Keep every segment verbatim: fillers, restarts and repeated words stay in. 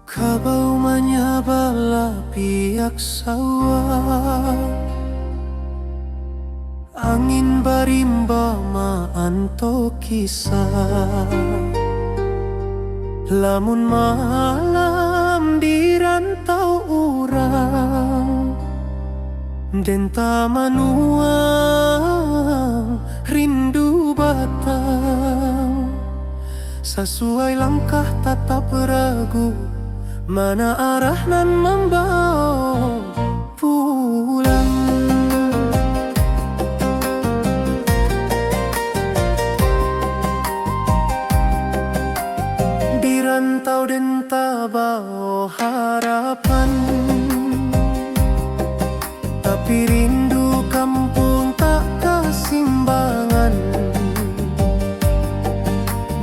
Kabau manyabalah piak sawah, angin barimba maanto kisah. Lamun malam di rantau urang, den tamanuang rindu batang. Sasuai langkah tatap ragu, mana arah nan mambawo pulang. Di rantau den tabawo harapan, tapi rindu kampuang tak kasimbangan.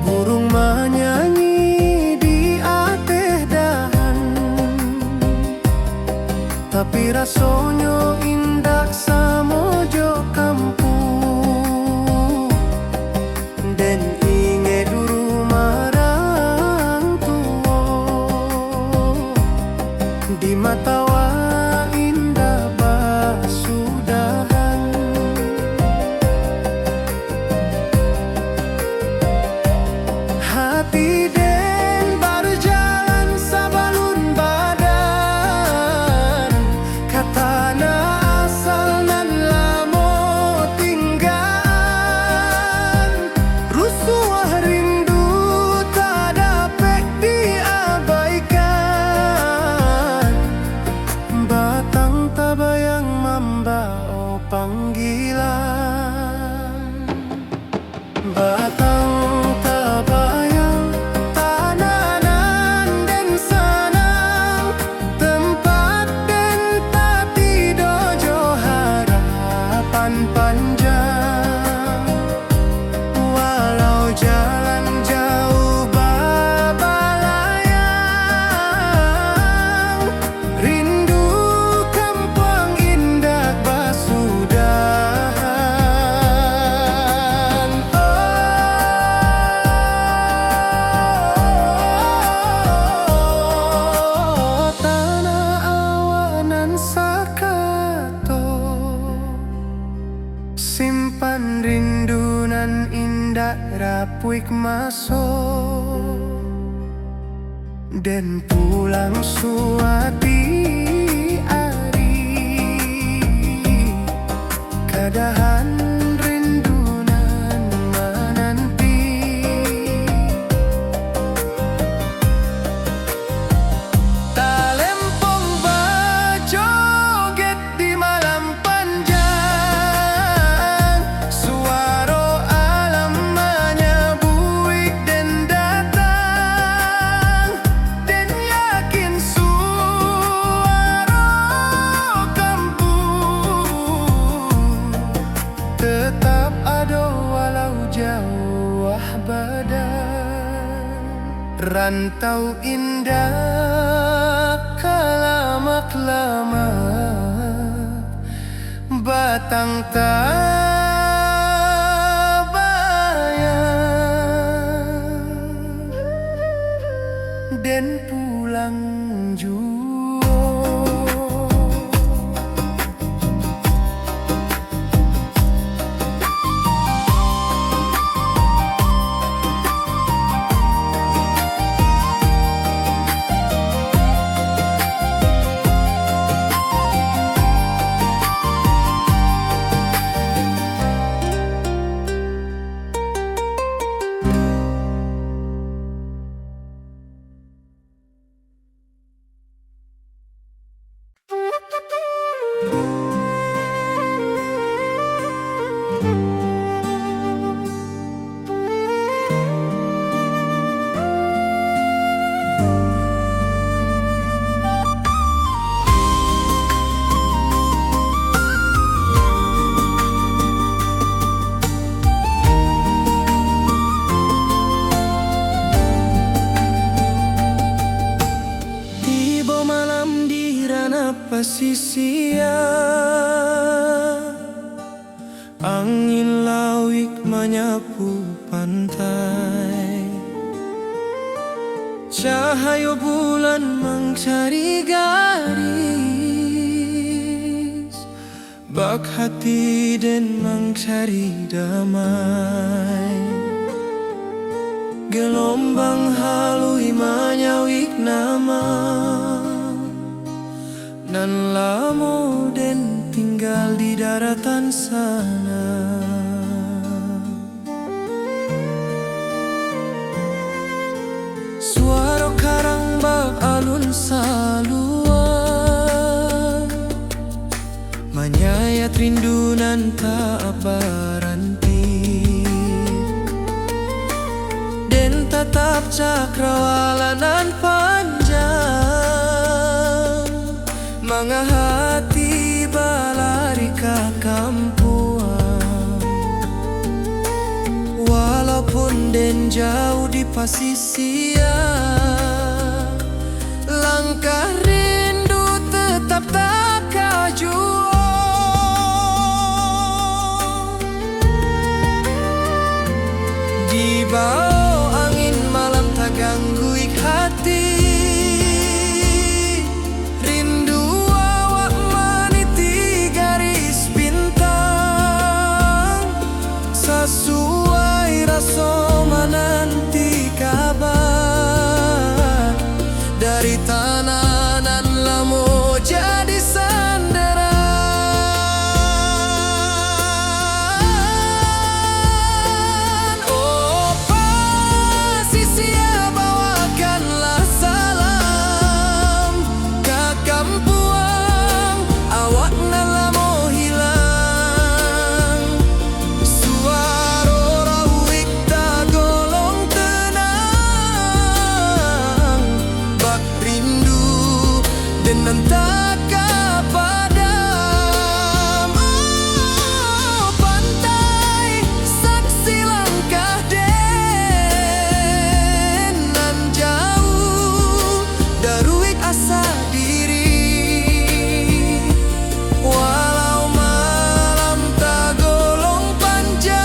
Burung manyanyi di ateh dahan, tapi rasonyo indak samo jo kampuang. Den ingek dulu marang tuo, di mata wak indak basudahan. Hati den bajalan sabalun badan, ka tanah asal nan lamo tinggaan. Rusuah rindu tak dapek diabaikan. Batang tabayang mambawo panggilan. Batang tabayang, tanah nan den sanang, tempat den tatido jo harapan panjang. Walau jalan jauh babalayang, rindu kampuang indak basudahan. Oh, tanah awak nan sakato, simpan rindu nan indak rapuik maso. Den pulang suatu ari, kadahan rindu nan mananti. Talempong bajoget di malam panjang, suaro alam manyabuik den datang. Den yakin suaro kampuang tetap ado walau jauah badan. Rantau indak ka lamak-lamak, batang tabayang, den pulang juo. Tibo malam di ranah pasisia, angin lauik manyapu pantai. Cahayo bulan mancari garis, bak hati den mancari damai. Gelombang haluih manyauik nama nan lamo den tinggal di daratan sana. Suaro karang bak alun salua, manyayat rindu nan tak baranti. Den tatap cakrawala nan panjang, mangahati balari ka kampuang. Walaupun den jauah di pasisia, langkah rindu tetap takajuang. Dibao angin malam tagangguik hati, rindu awak maniti garis bintang, sasuai raso mananti kaba dari tanah nan lamo jadi sandaran. Oh, pasisia, bawakanlah salam ka kampuang awak nan lamo hilang. Suaro rauik tagolong tenang, bak rindu den nan tak ka padam. Oh, pantai, saksi langkah den nan jauah, daruik asa diri. Walau malam tagolong panjang,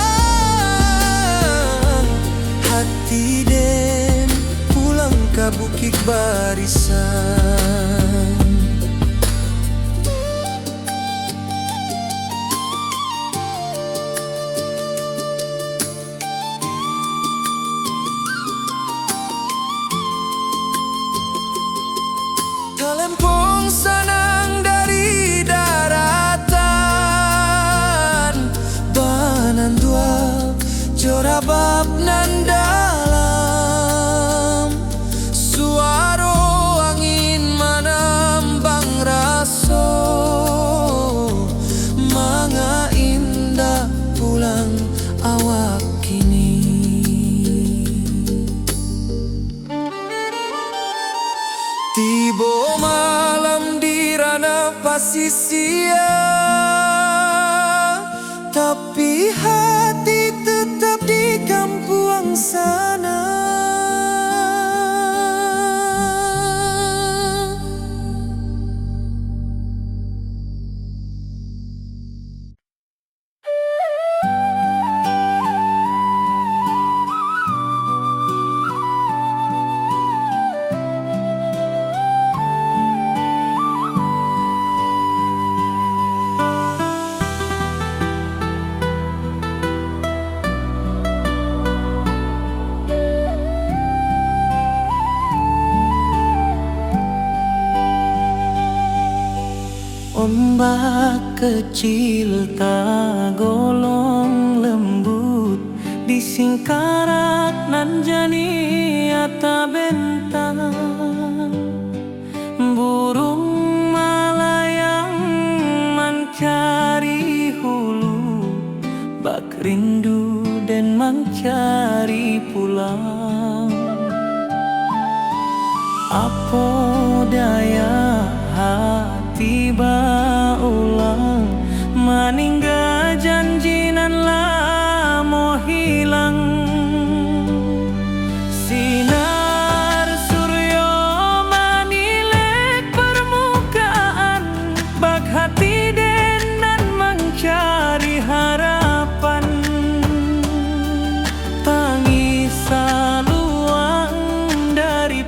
hati den pulang ka Bukik Barisan. Talempong sanang dari daratan, banantuak jo rabab nan dalam. Suaro angin manambang raso, manga indak pulang awak kini. Tibo malam di ranah pasisia, tapi hati tetap di kampuang sana. Ombak kecil tagolong lembut di singkarak nan janiah tabentang. Burung malayang mancari hulu, bak rindu den mancari pulang. Apo daya hati baulang, maningga janji nan lamo hilang. Sinar suryo manilek parmukaan, bak hati den nan mancari harapan. Tangih saluang dari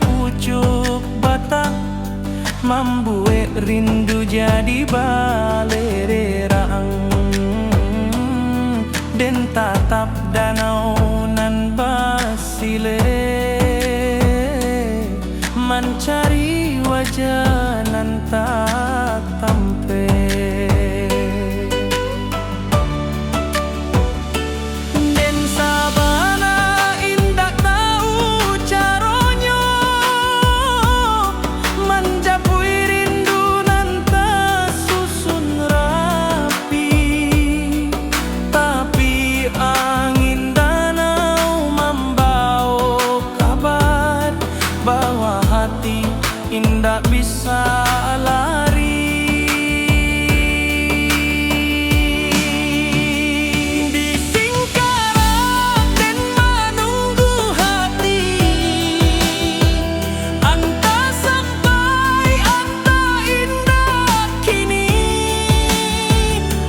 Mambuek rindu jadi balerang, den tatap danau nan basilek, mancari wajah nan tak tampek. Den sabana indak tahu caronyo manjapuik rindu nan tasusun rapi, tapi angin danau mambaok kabar bahwa hati indak bisa lari. Di Singkarak den manunggu hati, antah sampai, antah indak kini.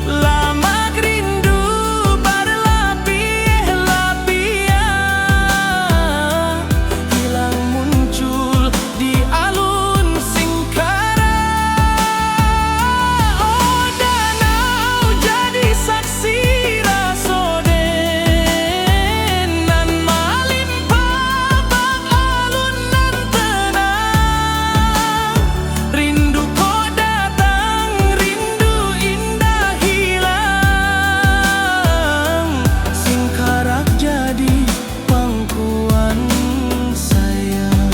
Lamak rindu barlapiah-lapiah, hilang muncul di alun Singkarak. Oh, danau jadi saksi raso den nan malimpah bak alun nan tenang. Rindu kok datang, rindu indak hilang. Singkarak jadi pangkuan sayang.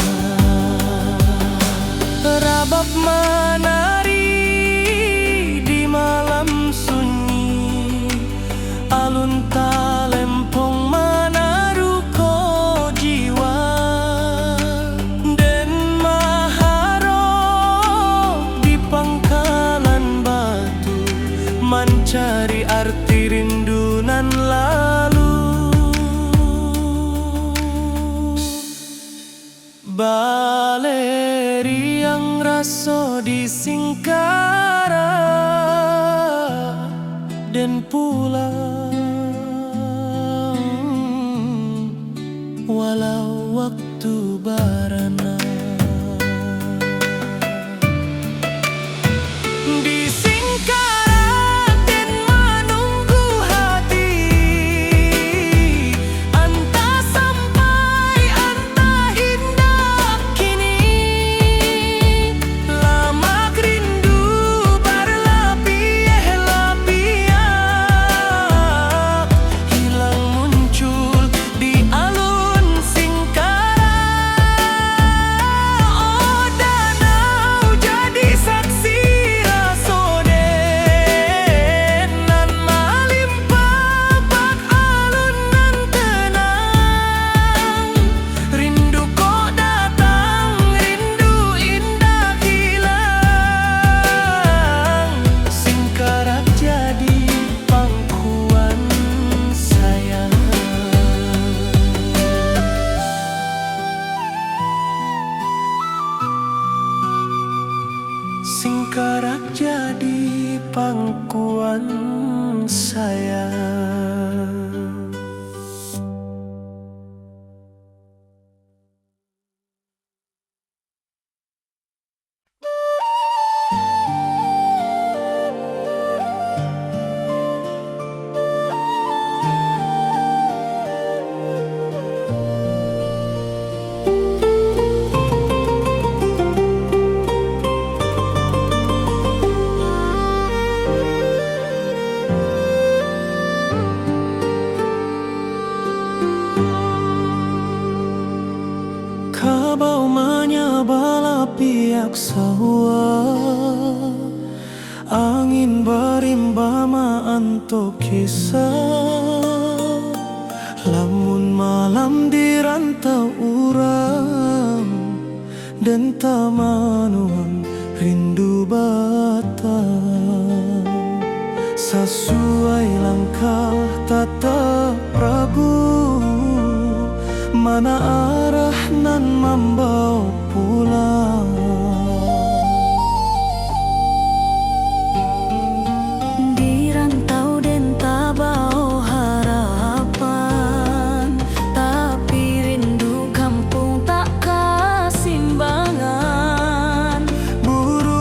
Rabab manari di malam sunyi, alun talempong manaruko jiwa. Den maharok di pangkalan batu, mancari arti rindu nan lalu. Baleriang raso di Singkarak, den pulang walau waktu barana. Di Singkarak den manunggu hati, antah sampai, antah indak kini. Lamak rindu barlapiah-lapiah, hilang muncul di alun Singkarak. Oh, danau jadi saksi raso den nan malimpah bak alun nan tenang. Rindu kok datang, rindu indak hilang. Singkarak jadi pangkuan sayang. Singkarak jadi pangkuan sayang. Kabau manyabala piak sawah, angin barimba maanto kisah. Lamun malam di rantau urang, den tamanuang rindu batang. Sasuai langkah tatap ragu, mana arah nan mambawa pulang. Di rantau den tabao harapan, tapi rindu kampuang tak kasimbangan. Buru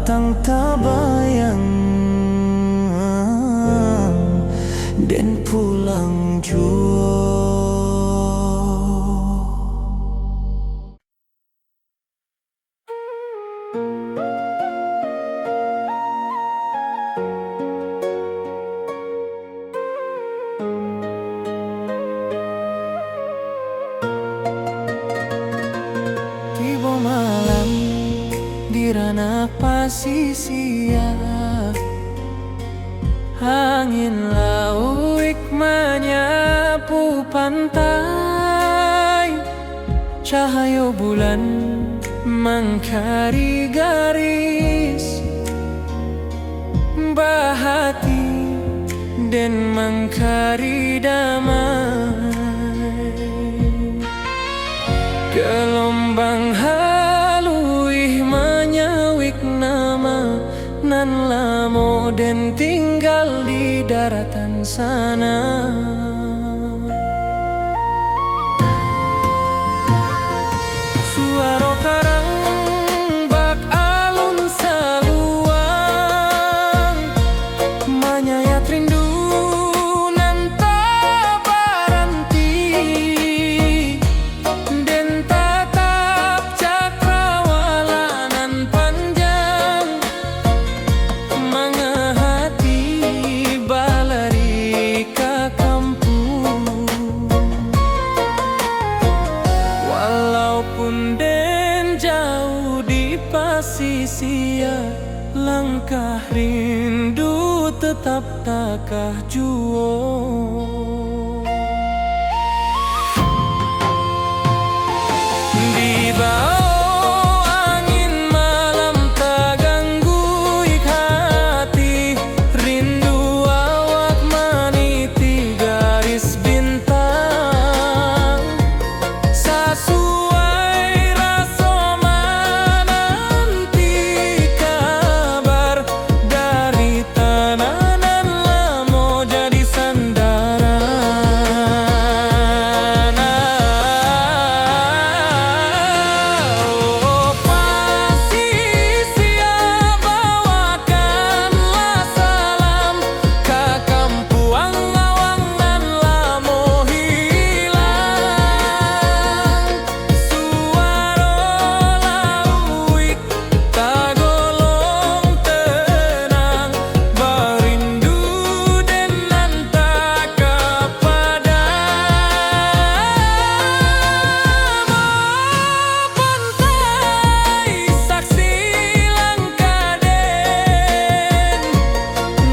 Tang tabayang den pulang juo. Tibo malam di ranah pasisia, angin lauik manyapu pantai. Cahayo bulan mangkari garis, bahati den mangkari damai. Gelombang haluih manyawik nama nan lamo den tinggal di daratan sana. Suaro karang bak alun saluang, manyayat rindu nan tak baranti. Den tatap cakrawala nan panjang, mangahati balari ka kampuang. Walaupun den jauah di pasisia, langkah rindu tetap takah juo. Di bawah angin malam tagangguik hati, rindu awak maniti garis bintang. Sasuai raso mananti kabar dari tanah nan lamo jadi sandaran. Oh, pasisia, bawakanlah salam ka kampuang awak nan lamo hilang. Suaro lauik tagolong tenang, barindu den nan tak kapadam. Pantai saksi langkah den,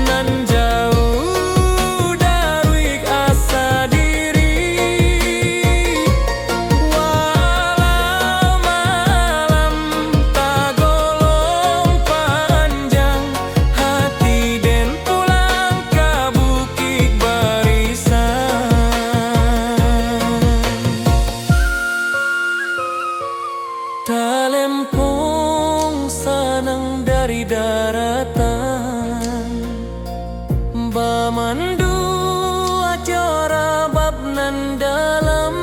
nan jauah dari asa diri. Walau malam tagolong panjang, hati den pulang ka Bukik Barisan. Talempong sanang dari daratan, bamandu ajo rabab nan dalam.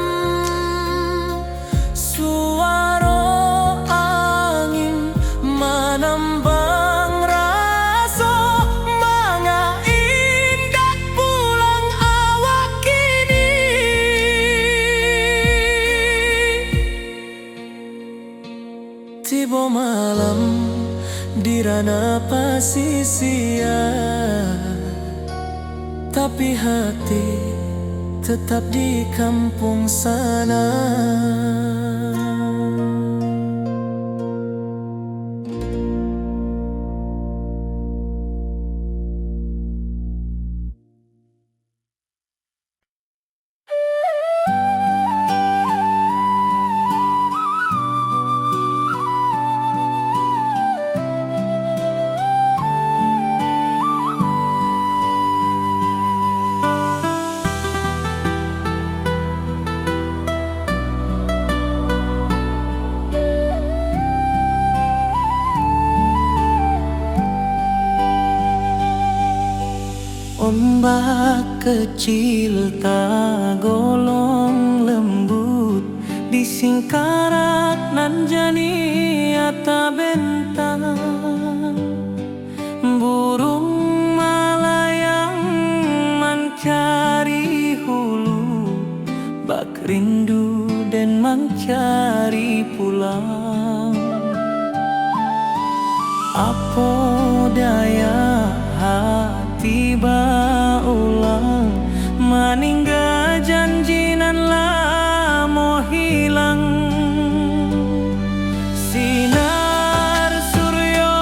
Suaro angin manambang raso, manga indak pulang awak kini. Tibo malam di ranah pasisia, tapi hati tetap di kampuang sana. Ombak kecil tagolong lembut di Singkarak nan janiah tabentang, buruang malayang mancari hulu, bak rindu den mancari pulang. Apo daya hati baulang, maningga janji nan lamo hilang. Sinar suryo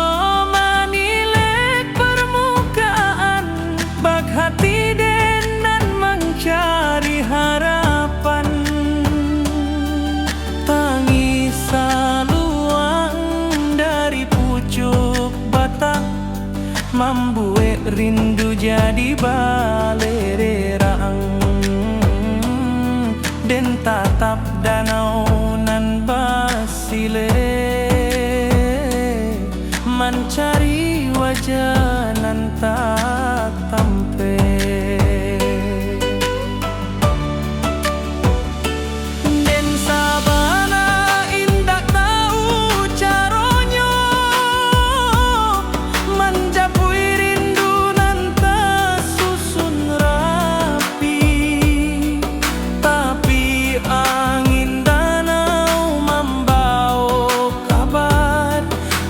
manilek parmukaan, bak hati den nan mancari harapan. Tangih saluang dari pucuak batang, mambuek rindu jadi balerang. Den tatap danau nan basilek, mancari wajah nan tak tampek. Den sabana indak tahu caronyo manjapuik rindu nan tasusun rapi. Tapi angin danau mambaok kabar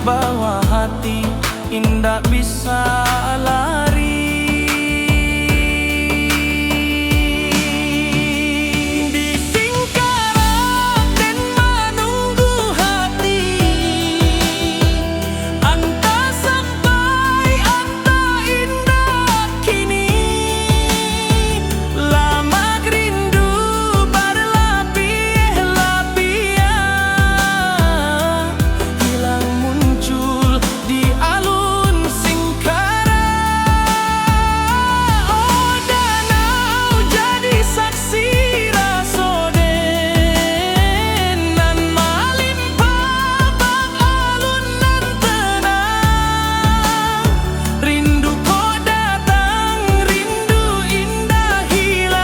bahwa hati indak bisa lari. Di Singkarak den manunggu hati, antah sampai, antah indak kini. Lamak rindu barlapiah-lapiah, hilang muncul di alun Singkarak. Oh, danau jadi saksi raso den nan malimpah bak alun nan tenang. Rindu kok datang, rindu indak hilang.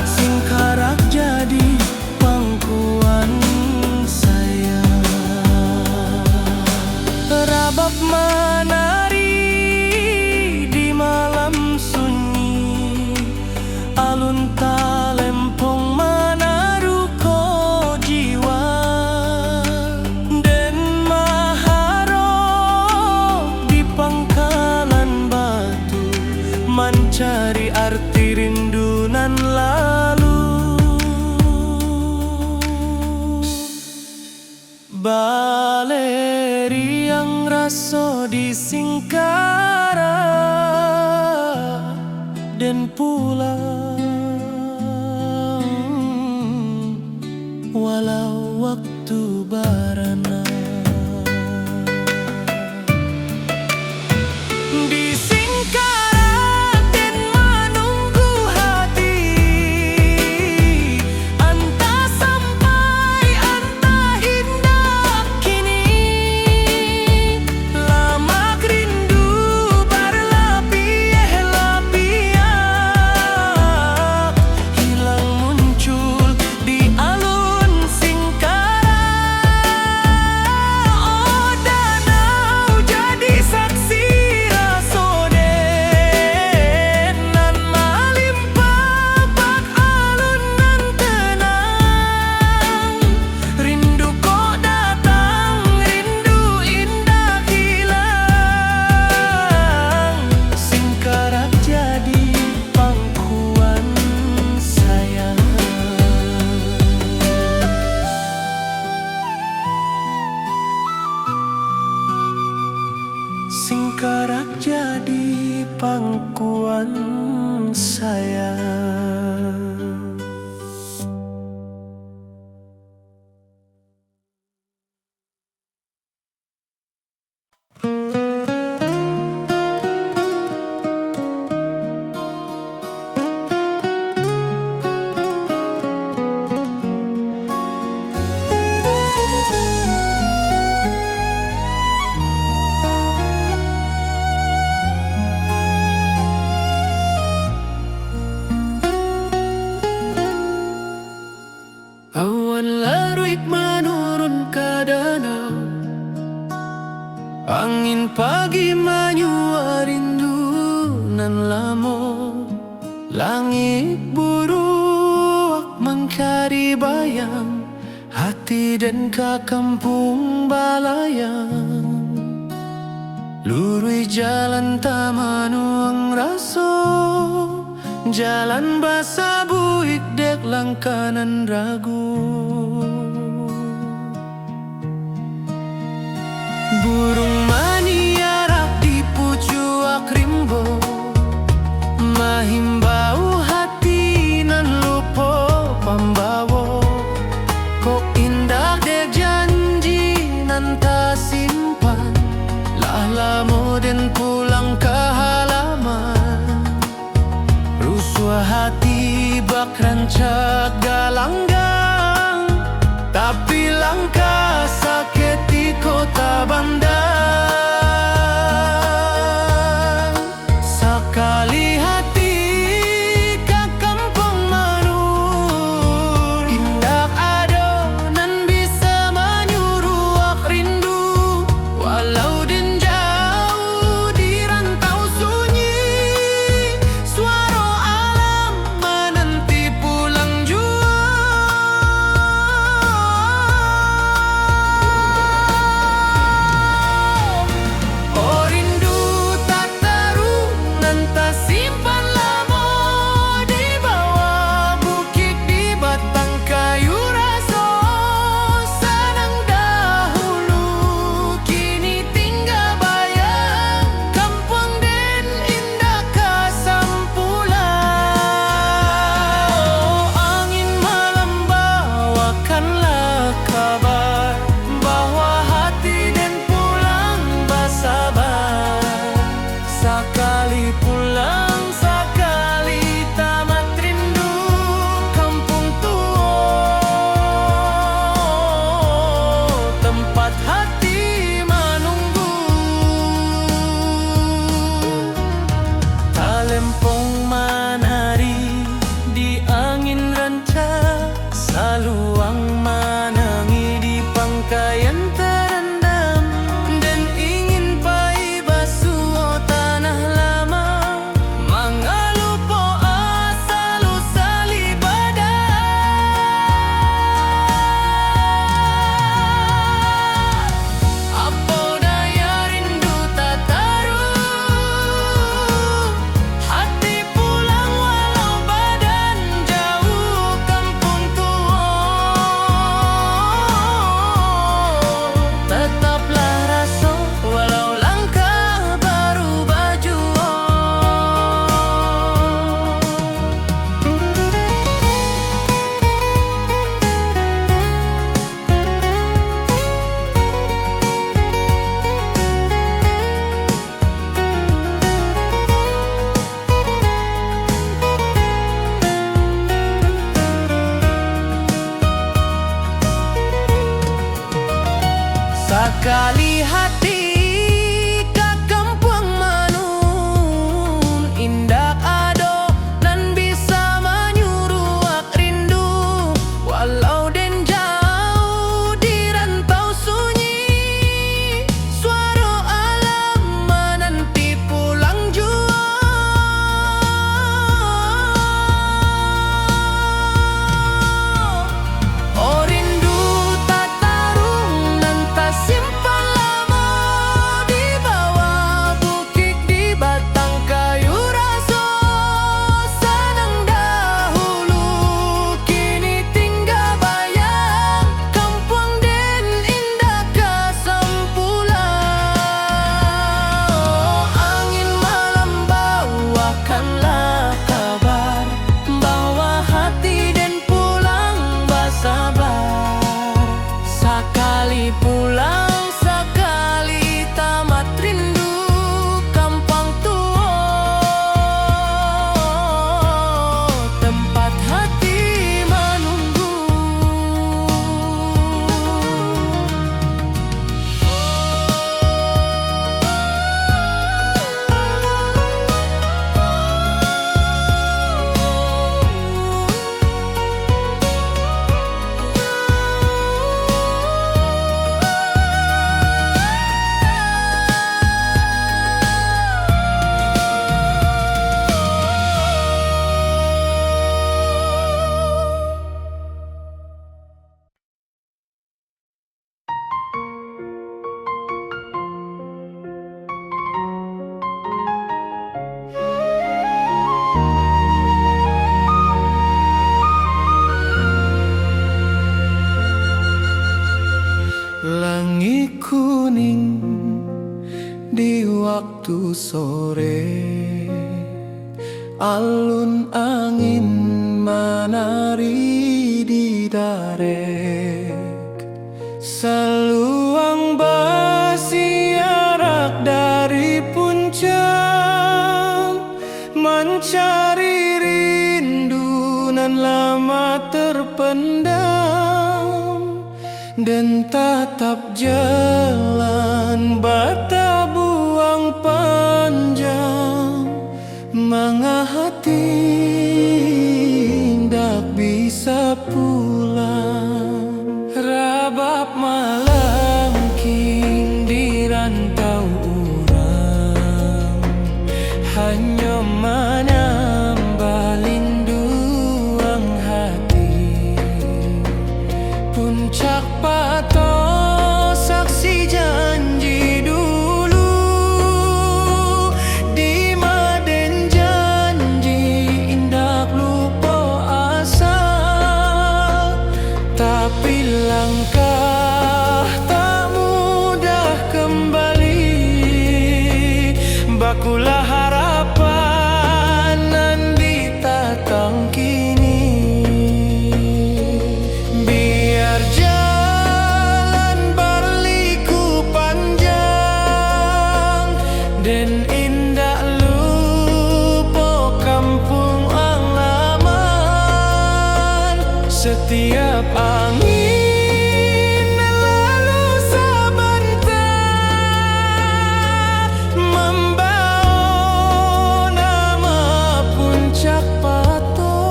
Singkarak jadi pangkuan sayang. Rabab manari di malam sunyi, alun talempong manaruko jiwa. Den maharok di pangkalan batu, mancari arti rindu nan lalu. Baleriang raso di Singkarak, den pulang walau waktu barana. Di Singkarak den manunggu hati, antah sampai, antah indak kini. Lamak rindu barlapiah-lapiah, hilang muncul di alun Singkarak. Awan laruik manurun ka danau, angin pagi manyuak rindu nan lamo. Langik buruak mancari bayang, hati den ka kampuang balayang. Luruih jalan tamanuang raso, jalan basabuik dek langkah nan ragu. Buruang maniarak di pucuak rimbo, mahimbau hati nan lupo pambawo. Kok indak dek janji nan tasimpan, lah lamo den pulang ka halaman. Rusuah hati bak rancak galanggang, tapi langkah saketiko tabandang. Sakali hati ka kampuang manurun, indak ado nan bisa manyuruak rindu. Walau den jauah di rantau sunyi, suaro alam mananti pulang juo. Oh rindu tataruang nan tasimpan lamo di bawah bukik di batang kayu raso. Sanang dahulu, kini tingga bayang, kampuang den indak ka sampulang. Oh angin malam bawakanlah kabar, bahwa hati den pulang basaba. Sakali pulang, sakali tamat rindu kampuang tuo, tempat hati manunggu. Talempong manari di angin rancak, saluang manangih di pangkaian tarandam. Den ingin pai basuo tanah lama, mangalupo asa lusa li badan. Apo daya rindu tataruang, hati pulang walau badan jauah kampuang tuo. Tataplah raso walau langkah barubah juo. Sakali hati ka kampuang manun, indak ado nan bisa manyuruak rindu. Walau den jauah di rantau sunyi, suaro alam mananti pulang juo. Oh rindu tataruang nan tasimpan lamo Kuning di waktu sore, alun angin manari di darek. Saluang basiarak dari puncak, mancari rindu nan lama terpendam. Den tatap jalan batabuang panjang, manga hati indak bisa pulang. Rabab malangking di rantau urang, hanyo manambah linduang hati. Puncak Pato, saksi janji dulu, di ma den janji indak lupo asa. Tapi langkah tak mudah kembali, bakulah harapan nan ditatang kini. Biar jalan barliku panjang, den indak lupo kampuang alaman. Satiap angin lalu sabanta, mambawa nama Puncak Pato.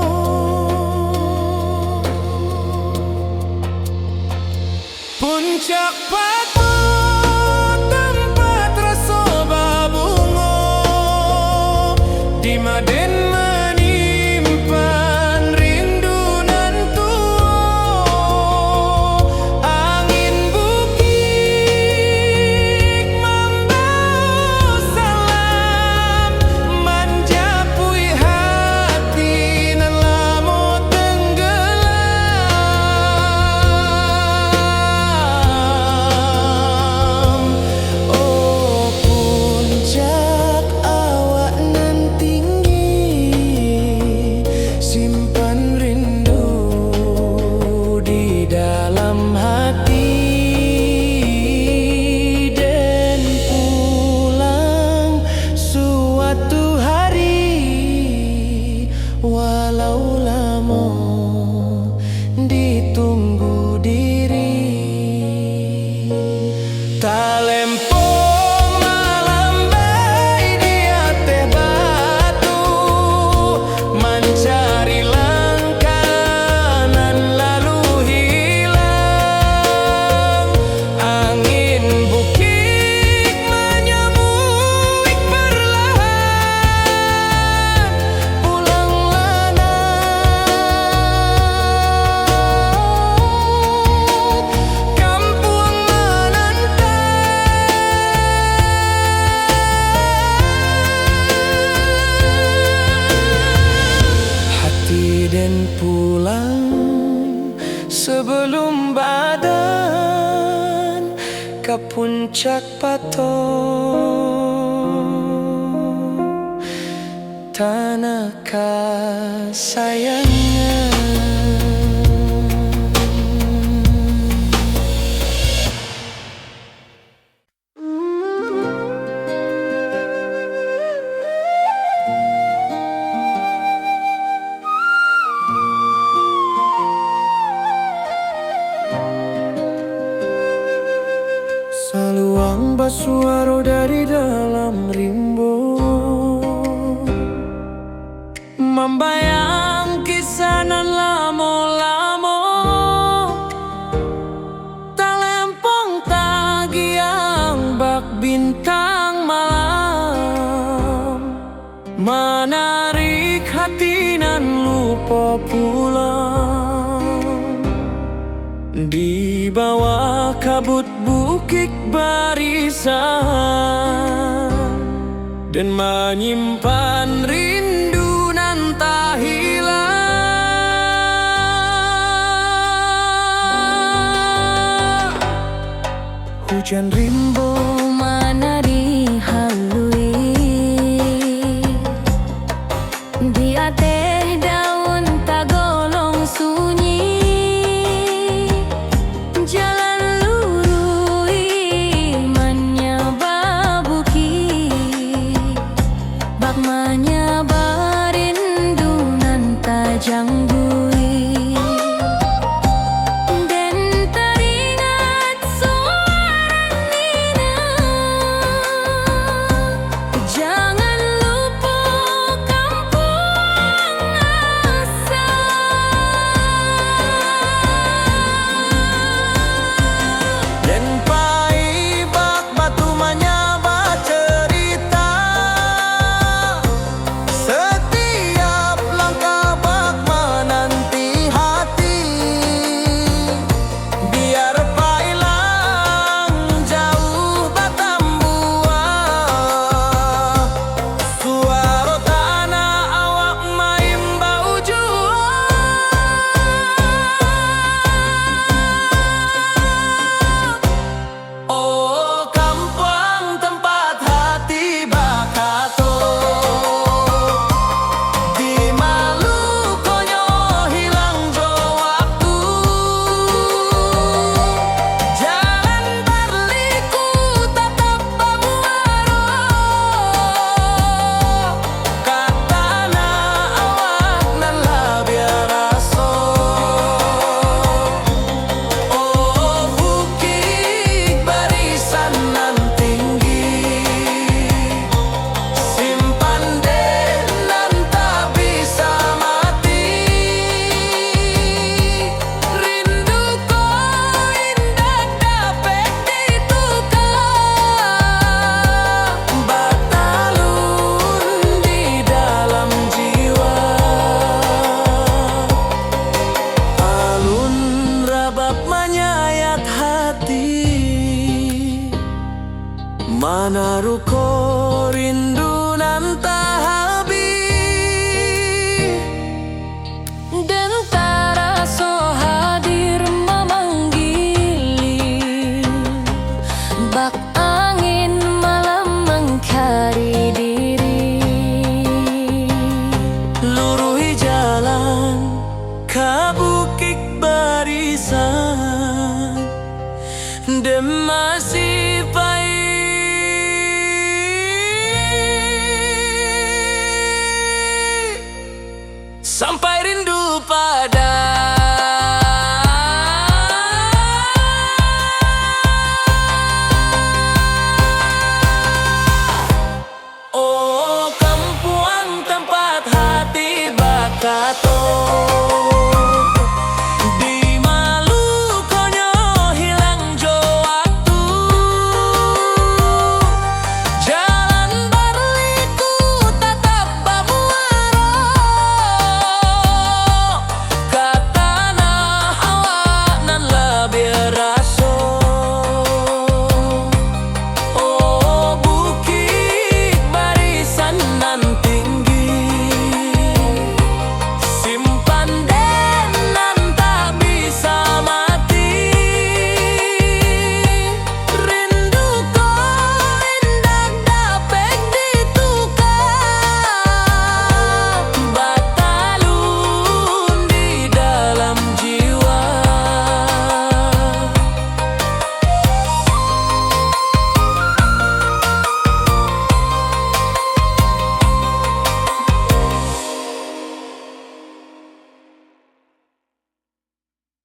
Puncak Pato, tampat raso babungo, di ma den manyimpan rindu nan tuo. Angin bukik mambawa salam, manjapuik hati nan lamo tenggelam. Oh, puncak awak nan tinggi, simpan rindu di dalam hati, den pulang suatu hari, walau lamo ditunggu diri. Talempong malambai di ateh batu, mancari langkah nan lalu hilang. Angin bukik manyabuik parlahan, pulanglah nak, kampuang mananti. Hati den pulang sabalum badan ka Puncak Pato, tanah kasayangan. Saluang basuaro dari dalam rimbo, mambayang kisah nan lamo-lamo. Talempong tagiang bak bintang malam, manarik hati nan lupo pulang. Di bawah kabut bukik barisan, den manyimpan rindu nan tahilang. Ujan rimbo manari haluik, di ateh daun tagolong sunyi. Jalan luruih manyaba bukik, bak manyaba rindu nan tajangguih. Den taringat suara Nina, jangan lupo kampuang asal. Den pai bak batu manyaba carita, satiap langkah bak mananti hati. Biar pailang jauah batambuah, suaro tanah awak maimbau juo. Oh, kampuang tempat hati bakato, di malukonyo hilang jo waktu. Jalan barliku tatap bamuaro, ka tanah awak nan labiah raso. Oh, bukik barisan nan tinggi, simpan den nan tak bisa mati. Rindu ko indak dapek ditukar, batalun di dalam jiwa. Alun rabab manyayat hati, manaruko rindu nan tak habih. Den taraso hadir mamanggili, bak angin malam mangkari diri. Luruih jalan ka bukik barisan, den masih